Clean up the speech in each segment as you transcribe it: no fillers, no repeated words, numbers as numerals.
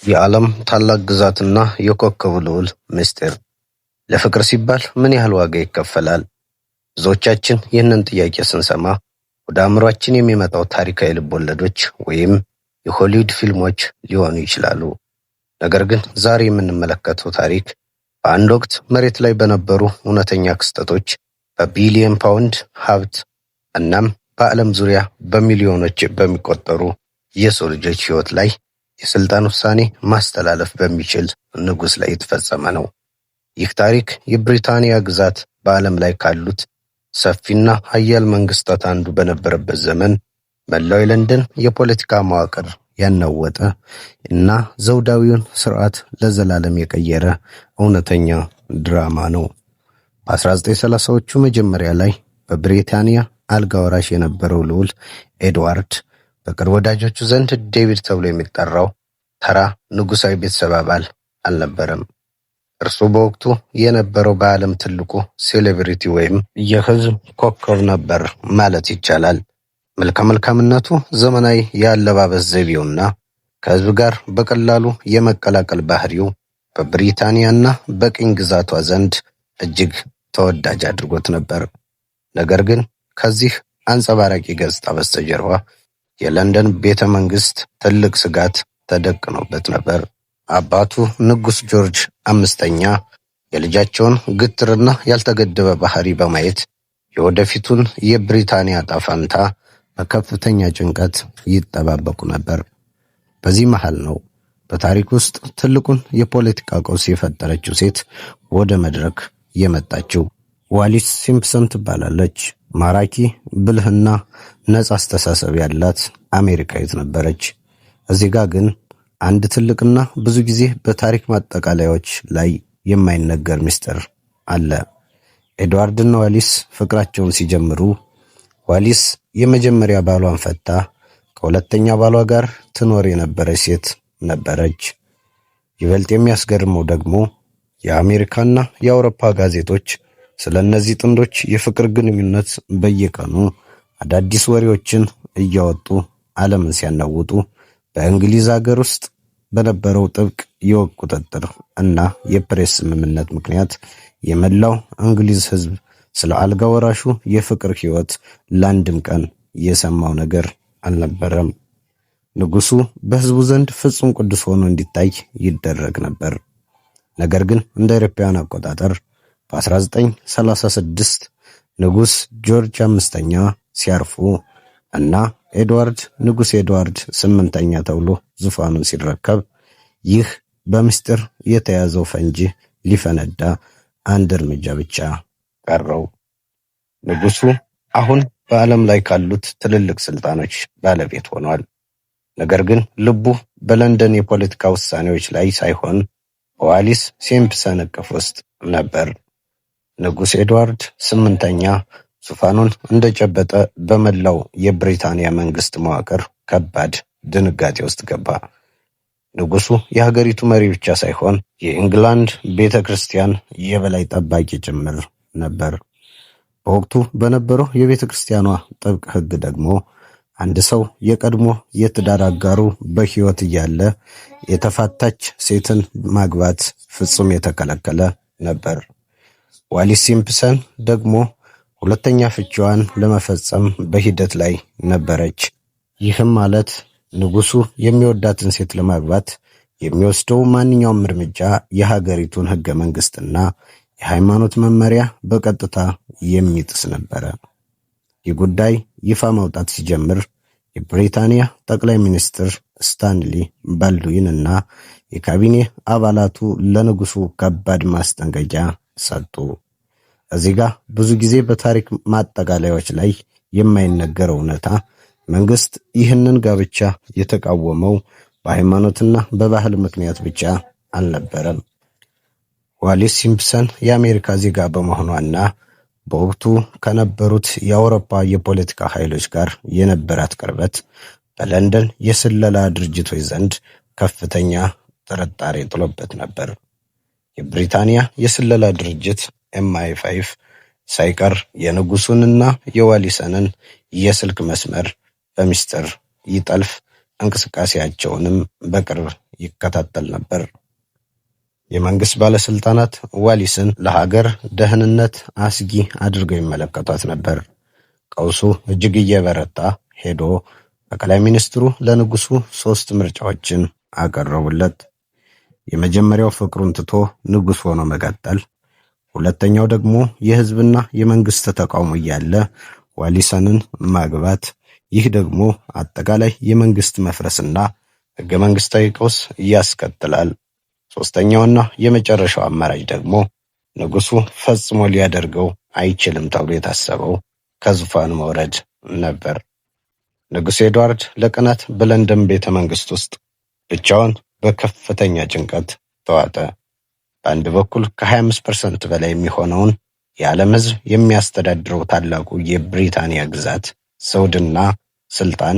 የዓለም ታላቅ ግዛትና የኮከቡ ልዑል ምስጢር። ለፍቅር ሲባል ምን ያህል ዋጋ ይከፈላል? ብዙዎቻችን ይህንን ጥያቄ ስንሰማ ወደ አእምሯችን የሚመጣው ታሪካዊ ልቦለዶች ወይም የሆሊውድ ፊልሞች ሊሆኑ ይችላሉ። ነገር ግን ዛሬ የምንመለከተው ታሪክ በአንድ ወቅት መሬት ላይ በነበሩ እውነተኛ ክስተቶች፣ በቢሊየን ፓውንድ ሀብት እናም በዓለም ዙሪያ በሚሊዮኖች በሚቆጠሩ የሰው ልጆች ሕይወት ላይ የስልጣን ውሳኔ ማስተላለፍ በሚችል ንጉሥ ላይ የተፈጸመ ነው። ይህ ታሪክ የብሪታንያ ግዛት በዓለም ላይ ካሉት ሰፊና ሀያል መንግስታት አንዱ በነበረበት ዘመን መላው የለንደን የፖለቲካ መዋቅር ያናወጠ እና ዘውዳዊውን ስርዓት ለዘላለም የቀየረ እውነተኛ ድራማ ነው። በ1930ዎቹ መጀመሪያ ላይ በብሪታንያ አልጋ ወራሽ የነበረው ልዑል ኤድዋርድ፣ በቅርብ ወዳጆቹ ዘንድ ዴቪድ ተብሎ የሚጠራው፣ ተራ ንጉሣዊ ቤተሰብ አባል አልነበረም። እርሱ በወቅቱ የነበረው በዓለም ትልቁ celebrity ወይም የህዝብ ኮከብ ነበር ማለት ይቻላል። መልከ መልካምነቱ፣ ዘመናዊ የአለባበስ ዘይቤውና ከህዝብ ጋር በቀላሉ የመቀላቀል ባህሪው በብሪታንያና በቅኝ ግዛቷ ዘንድ እጅግ ተወዳጅ አድርጎት ነበር። ነገር ግን ከዚህ አንጸባራቂ ገጽታ በስተጀርባ የለንደን ቤተ መንግስት ትልቅ ስጋት ተደቅኖበት ነበር። አባቱ ንጉስ ጆርጅ አምስተኛ የልጃቸውን ግትርና ያልተገደበ ባህሪ በማየት የወደፊቱን የብሪታንያ ዕጣ ፈንታ በከፍተኛ ጭንቀት ይጠባበቁ ነበር። በዚህ መሃል ነው በታሪክ ውስጥ ትልቁን የፖለቲካ ቀውስ የፈጠረችው ሴት ወደ መድረክ የመጣችው። ዋሊስ ሲምፕሰን ትባላለች። ማራኪ፣ ብልህና ነጻ አስተሳሰብ ያላት አሜሪካዊት ነበረች። እዚህ ጋር ግን አንድ ትልቅና ብዙ ጊዜ በታሪክ ማጠቃለያዎች ላይ የማይነገር ምስጢር አለ። ኤድዋርድና ዋሊስ ፍቅራቸውን ሲጀምሩ ዋሊስ የመጀመሪያ ባሏን ፈታ ከሁለተኛ ባሏ ጋር ትኖር የነበረች ሴት ነበረች። ይበልጥ የሚያስገርመው ደግሞ የአሜሪካና የአውሮፓ ጋዜጦች ስለ እነዚህ ጥንዶች የፍቅር ግንኙነት በየቀኑ አዳዲስ ወሬዎችን እያወጡ ዓለምን ሲያናውጡ፣ በእንግሊዝ ሀገር ውስጥ በነበረው ጥብቅ የወግ ቁጥጥር እና የፕሬስ ስምምነት ምክንያት የመላው እንግሊዝ ሕዝብ ስለ አልጋ ወራሹ የፍቅር ሕይወት ለአንድም ቀን የሰማው ነገር አልነበረም። ንጉሱ በሕዝቡ ዘንድ ፍጹም ቅዱስ ሆኖ እንዲታይ ይደረግ ነበር። ነገር ግን እንደ አውሮፓውያን አቆጣጠር በ1936 ንጉስ ጆርጅ አምስተኛ ሲያርፉ እና ኤድዋርድ ንጉስ ኤድዋርድ ስምንተኛ ተብሎ ዙፋኑን ሲረከብ ይህ በምስጢር የተያዘው ፈንጂ ሊፈነዳ አንድ እርምጃ ብቻ ቀረው። ንጉሱ አሁን በዓለም ላይ ካሉት ትልልቅ ስልጣኖች ባለቤት ሆኗል። ነገር ግን ልቡ በለንደን የፖለቲካ ውሳኔዎች ላይ ሳይሆን በዋሊስ ሲምፕሰን እቅፍ ውስጥ ነበር። ንጉስ ኤድዋርድ ስምንተኛ ዙፋኑን እንደጨበጠ በመላው የብሪታንያ መንግስት መዋቅር ከባድ ድንጋጤ ውስጥ ገባ። ንጉሱ የሀገሪቱ መሪ ብቻ ሳይሆን የኢንግላንድ ቤተ ክርስቲያን የበላይ ጠባቂ ጭምር ነበር። በወቅቱ በነበረው የቤተ ክርስቲያኗ ጥብቅ ሕግ ደግሞ አንድ ሰው የቀድሞ የትዳር አጋሩ በሕይወት እያለ የተፋታች ሴትን ማግባት ፍጹም የተከለከለ ነበር። ዋሊስ ሲምፕሰን ደግሞ ሁለተኛ ፍቺዋን ለመፈጸም በሂደት ላይ ነበረች። ይህም ማለት ንጉሱ የሚወዳትን ሴት ለማግባት የሚወስደው ማንኛውም እርምጃ የሀገሪቱን ሕገ መንግስትና የሃይማኖት መመሪያ በቀጥታ የሚጥስ ነበረ። ይህ ጉዳይ ይፋ መውጣት ሲጀምር የብሪታንያ ጠቅላይ ሚኒስትር ስታንሊ ባልድዊን እና የካቢኔ አባላቱ ለንጉሱ ከባድ ማስጠንቀቂያ ሰጡ። እዚህ ጋ ብዙ ጊዜ በታሪክ ማጠቃለያዎች ላይ የማይነገረው እውነታ መንግስት ይህንን ጋብቻ የተቃወመው በሃይማኖትና በባህል ምክንያት ብቻ አልነበረም። ዋሊስ ሲምፕሰን የአሜሪካ ዜጋ በመሆኗና በወቅቱ ከነበሩት የአውሮፓ የፖለቲካ ኃይሎች ጋር የነበራት ቅርበት በለንደን የስለላ ድርጅቶች ዘንድ ከፍተኛ ጥርጣሬ ጥሎበት ነበር። የብሪታንያ የስለላ ድርጅት ኤምአይ5 ሳይቀር የንጉሱንና የዋሊሰንን የስልክ መስመር በሚስጥር ይጠልፍ እንቅስቃሴያቸውንም በቅርብ ይከታተል ነበር። የመንግስት ባለስልጣናት ዋሊስን ለሀገር ደህንነት አስጊ አድርገው ይመለከቷት ነበር። ቀውሱ እጅግ እየበረታ ሄዶ ጠቅላይ ሚኒስትሩ ለንጉሱ ሶስት ምርጫዎችን አቀረቡለት። የመጀመሪያው ፍቅሩን ትቶ ንጉስ ሆኖ መቀጠል፣ ሁለተኛው ደግሞ የህዝብና የመንግስት ተቃውሞ እያለ ዋሊሰንን ማግባት። ይህ ደግሞ አጠቃላይ የመንግስት መፍረስና ህገ መንግስታዊ ቀውስ ያስከትላል። ሶስተኛውና የመጨረሻው አማራጭ ደግሞ ንጉሱ ፈጽሞ ሊያደርገው አይችልም ተብሎ የታሰበው ከዙፋን መውረድ ነበር። ንጉሥ ኤድዋርድ ለቀናት በለንደን ቤተ መንግስት ውስጥ ብቻውን በከፍተኛ ጭንቀት ተዋጠ። በአንድ በኩል ከ25% በላይ የሚሆነውን የዓለም ሕዝብ የሚያስተዳድረው ታላቁ የብሪታንያ ግዛት ዘውድና ስልጣን፣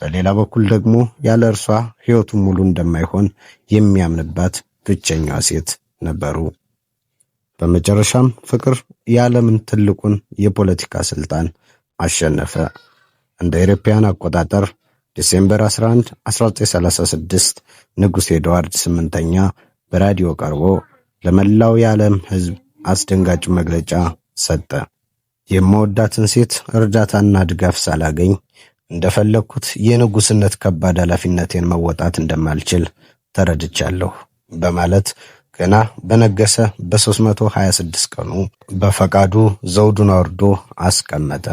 በሌላ በኩል ደግሞ ያለ እርሷ ሕይወቱ ሙሉ እንደማይሆን የሚያምንባት ብቸኛዋ ሴት ነበሩ። በመጨረሻም ፍቅር የዓለምን ትልቁን የፖለቲካ ስልጣን አሸነፈ። እንደ አውሮፓውያን አቆጣጠር December 11፣ 1936 ንጉሥ ኤድዋርድ ስምንተኛ በራዲዮ ቀርቦ ለመላው የዓለም ሕዝብ አስደንጋጭ መግለጫ ሰጠ። የምወዳትን ሴት እርዳታና ድጋፍ ሳላገኝ እንደፈለግኩት የንጉሥነት ከባድ ኃላፊነቴን መወጣት እንደማልችል ተረድቻለሁ በማለት ገና በነገሰ በ326 ቀኑ በፈቃዱ ዘውዱን አውርዶ አስቀመጠ።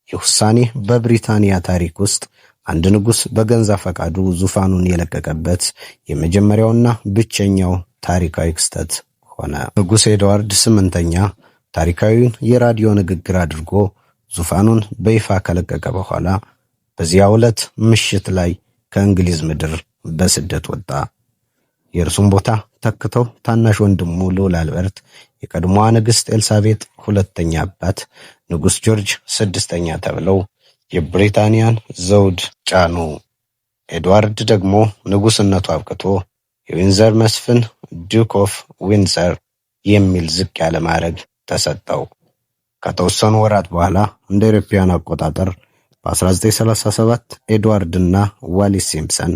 ይህ ውሳኔ በብሪታንያ ታሪክ ውስጥ አንድ ንጉሥ በገዛ ፈቃዱ ዙፋኑን የለቀቀበት የመጀመሪያውና ብቸኛው ታሪካዊ ክስተት ሆነ። ንጉሥ ኤድዋርድ ስምንተኛ ታሪካዊውን የራዲዮ ንግግር አድርጎ ዙፋኑን በይፋ ከለቀቀ በኋላ በዚያ ዕለት ምሽት ላይ ከእንግሊዝ ምድር በስደት ወጣ። የእርሱን ቦታ ተክተው ታናሽ ወንድሙ ልዑል አልበርት የቀድሞዋ ንግሥት ኤልሳቤጥ ሁለተኛ አባት ንጉሥ ጆርጅ ስድስተኛ ተብለው የብሪታንያን ዘውድ ጫኑ። ኤድዋርድ ደግሞ ንጉሥነቱ አብቅቶ የዊንዘር መስፍን Duke of Windsor የሚል ዝቅ ያለ ማዕረግ ተሰጠው። ከተወሰኑ ወራት በኋላ እንደ አውሮፓውያን አቆጣጠር በ1937 ኤድዋርድ እና ዋሊስ ሲምፕሰን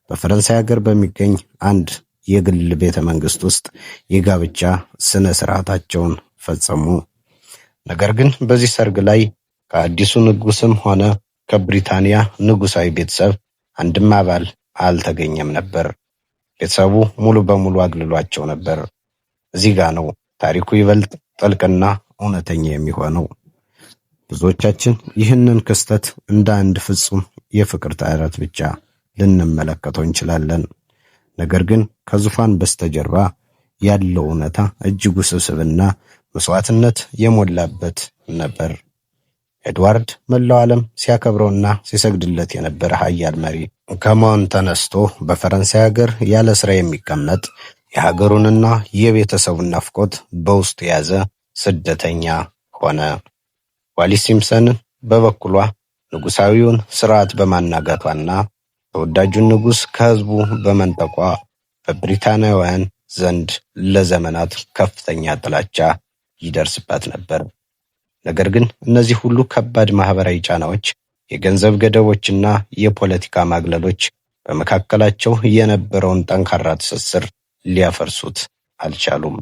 በፈረንሳይ ሀገር በሚገኝ አንድ የግል ቤተ መንግስት ውስጥ የጋብቻ ስነ ስርዓታቸውን ፈጸሙ። ነገር ግን በዚህ ሰርግ ላይ ከአዲሱ ንጉስም ሆነ ከብሪታንያ ንጉሳዊ ቤተሰብ አንድም አባል አልተገኘም ነበር። ቤተሰቡ ሙሉ በሙሉ አግልሏቸው ነበር። እዚህ ጋ ነው ታሪኩ ይበልጥ ጥልቅና እውነተኛ የሚሆነው። ብዙዎቻችን ይህንን ክስተት እንደ አንድ ፍጹም የፍቅር ተረት ብቻ ልንመለከተው እንችላለን። ነገር ግን ከዙፋን በስተጀርባ ያለው እውነታ እጅግ ውስብስብና መስዋዕትነት የሞላበት ነበር። ኤድዋርድ መላው ዓለም ሲያከብረውና ሲሰግድለት የነበረ ኃያል መሪ ከመሆን ተነስቶ በፈረንሳይ ሀገር ያለ ስራ የሚቀመጥ፣ የሀገሩንና የቤተሰቡን ናፍቆት በውስጡ የያዘ ስደተኛ ሆነ። ዋሊስ ሲምፕሰን በበኩሏ ንጉሳዊውን ስርዓት በማናጋቷና ተወዳጁን ንጉሥ ከህዝቡ በመንጠቋ በብሪታናውያን ዘንድ ለዘመናት ከፍተኛ ጥላቻ ይደርስባት ነበር። ነገር ግን እነዚህ ሁሉ ከባድ ማህበራዊ ጫናዎች፣ የገንዘብ ገደቦችና የፖለቲካ ማግለሎች በመካከላቸው የነበረውን ጠንካራ ትስስር ሊያፈርሱት አልቻሉም።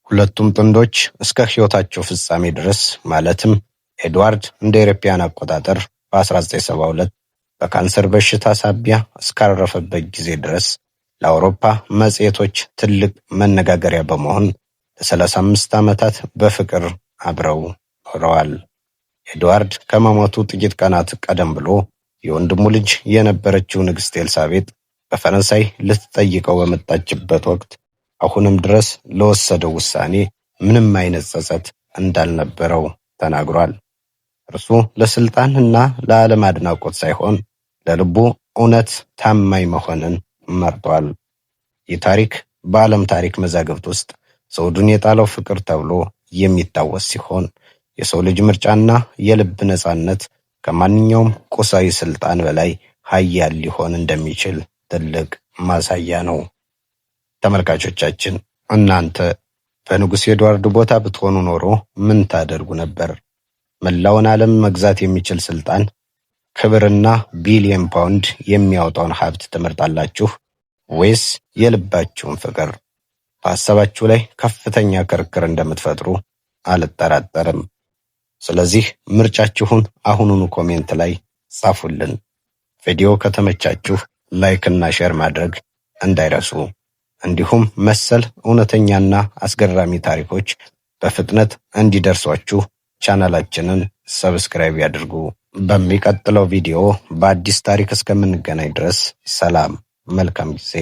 ሁለቱም ጥንዶች እስከ ሕይወታቸው ፍጻሜ ድረስ፣ ማለትም ኤድዋርድ እንደ አውሮፓውያን አቆጣጠር በ1972 በካንሰር በሽታ ሳቢያ እስካረፈበት ጊዜ ድረስ፣ ለአውሮፓ መጽሔቶች ትልቅ መነጋገሪያ በመሆን ለ35 ዓመታት በፍቅር አብረው ኖረዋል። ኤድዋርድ ከመሞቱ ጥቂት ቀናት ቀደም ብሎ የወንድሙ ልጅ የነበረችው ንግሥት ኤልሳቤጥ በፈረንሳይ ልትጠይቀው በመጣችበት ወቅት አሁንም ድረስ ለወሰደው ውሳኔ ምንም አይነት ጸጸት እንዳልነበረው ተናግሯል። እርሱ ለስልጣን እና ለዓለም አድናቆት ሳይሆን ለልቡ እውነት ታማኝ መሆንን መርጧል። ይህ ታሪክ በዓለም ታሪክ መዛግብት ውስጥ ዘውዱን የጣለው ፍቅር ተብሎ የሚታወስ ሲሆን፣ የሰው ልጅ ምርጫና የልብ ነፃነት ከማንኛውም ቁሳዊ ስልጣን በላይ ኃያል ሊሆን እንደሚችል ትልቅ ማሳያ ነው። ተመልካቾቻችን፣ እናንተ በንጉሥ ኤድዋርድ ቦታ ብትሆኑ ኖሮ ምን ታደርጉ ነበር? መላውን ዓለም መግዛት የሚችል ስልጣን ክብርና ቢሊዮን ፓውንድ የሚያወጣውን ሀብት ትመርጣላችሁ ወይስ የልባችሁን ፍቅር? በሀሳባችሁ ላይ ከፍተኛ ክርክር እንደምትፈጥሩ አልጠራጠርም። ስለዚህ ምርጫችሁን አሁኑኑ comment ላይ ጻፉልን። ቪዲዮ ከተመቻችሁ like እና share ማድረግ እንዳይረሱ። እንዲሁም መሰል እውነተኛና አስገራሚ ታሪኮች በፍጥነት እንዲደርሷችሁ ቻናላችንን subscribe ያድርጉ። በሚቀጥለው ቪዲዮ በአዲስ ታሪክ እስከምንገናኝ ድረስ ሰላም፣ መልካም ጊዜ።